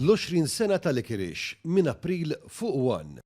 L-20 sena ta' Licorice minn April fuq One.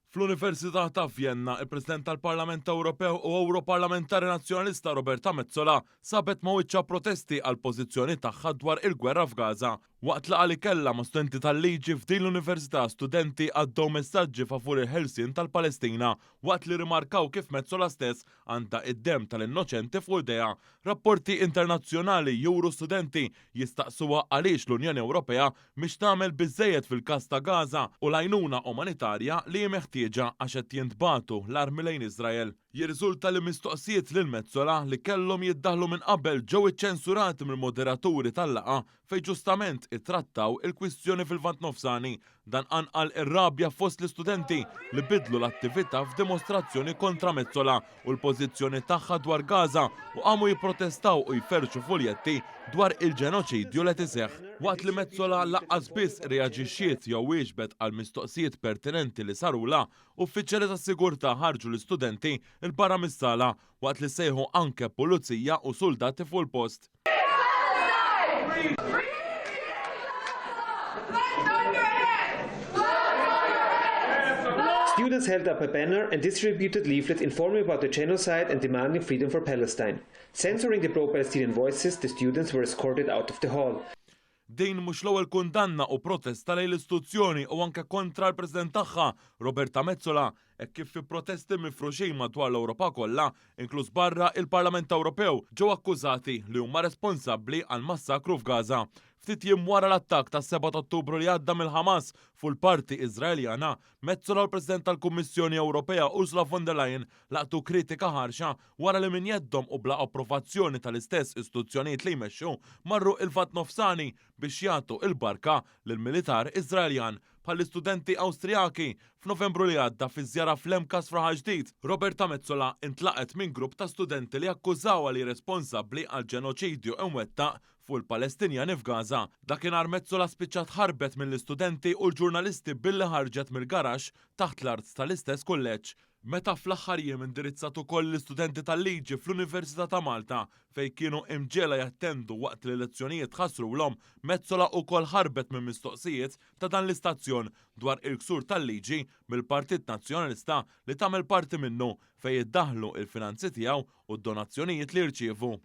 Fl-Università ta' Vjenna, il-President tal-Parlament Ewropew u Ewroparlamentari Nazzjonalista Roberta Metsola sabet ma' wiċċha protesti għall-pożizzjoni tagħha dwar il-gwerra f'Gaza. Waqt laqgħa li kellha ma' studenti tal-liġi f'din l-università studenti għaddew messaġġi favur il-ħelsien tal-Palestina waqt li rrimarkaw kif Metsola stess għandha id-demm tal-innoċenti fuq idejha. Rapporti internazzjonali juru studenti jistaqsuha għaliex l-Unjoni Ewropea mhix tagħmel biżżejjed fil-każ ta' Gaza u l-għajnuna umanitarja li hi meħtieġa għax qed jintbagħtu l-armi lejn Iżrael. Jirriżulta li mistoqsijiet lil Metsola li kellhom jiddaħħlu minn qabel ġew iċċensurati mill-moderaturi tal-laqgħa fejn ġustament ittrattaw il-kwistjoni fil-Lvant Nofsani. Dan qanqal ir-rabja fost l-istudenti li biddlu l-attività f'dimostrazzjoni kontra Metsola u l-pożizzjoni tagħha dwar Gaza u qamu jipprotestaw u jferrxu fuljetti dwar il-ġenoċidju li qed iseħħ. Waqt li Metsola lanqas biss irreaġixxiet jew wieġbet għal mistoqsijiet pertinenti li sarulha, uffiċjali tas-sigurtà ħarġu l-istudenti 'l barra mis-sala waqt li sejħu anke pulizija u suldati fuq il-post. Students held up a banner and distributed leaflets informing about the genocide and demanding freedom for Palestine. Censoring the pro-Palestinian voices, the students were escorted out of the hall. Din mhux l-ewwel kundanna u protesta lejn l-istituzzjoni u anke kontra l-President tagħha, Roberta Metsola, hekk kif fi protesti mifruxin madwar l-Ewropa kollha, inkluż barra il-Parlament Ewropew, ġew akkużati li huma responsabbli għall-massakru f'Gaza. Ftit jiem wara l-attakk tas-7 ta' Ottubru li għadda mill-Ħamas fuq il-parti Iżraeljana, Metsola u l-President tal-Kummissjoni Ewropea Ursula von der Leyen laqtu kritika ħarxa wara li minn jeddhom u bla approvazzjoni tal-istess istituzzjonijiet li jmexxu marru il-Lvant Nofsani biex jagħtu l-barka lill-militar Iżraeljan bħall-istudenti Awstrijaki f'Novembru li għadda fi żjara fl-MCAST f'Raħal Ġdid. Roberta Metsola intlaqgħet minn grupp ta' studenti li akkużawha li hi responsabbli għall-ġenoċidju imwettaq fuq il-Palestinjani f'Gaza. Dakinhar Metsola spiċċat ħarbet mill-istudenti u l-ġurnalisti billi ħarġet mill-garaxx taħt l-art tal-istess kulleġġ. Meta fl-aħħar jiem indirizzat ukoll l-istudenti tal-liġi fl-Università ta' Malta fejn kienu imġiegħla jattendu waqt li lezzjonijiet tħassrulhom, Metsola ukoll ħarbet minn mistoqsijiet ta' dan l-istazzjon dwar il-ksur tal-liġi mill-Partit Nazzjonalista li tagħmel parti minnu fejn jiddaħħlu il-finanzi tiegħu u d-donazzjonijiet li jirċievu.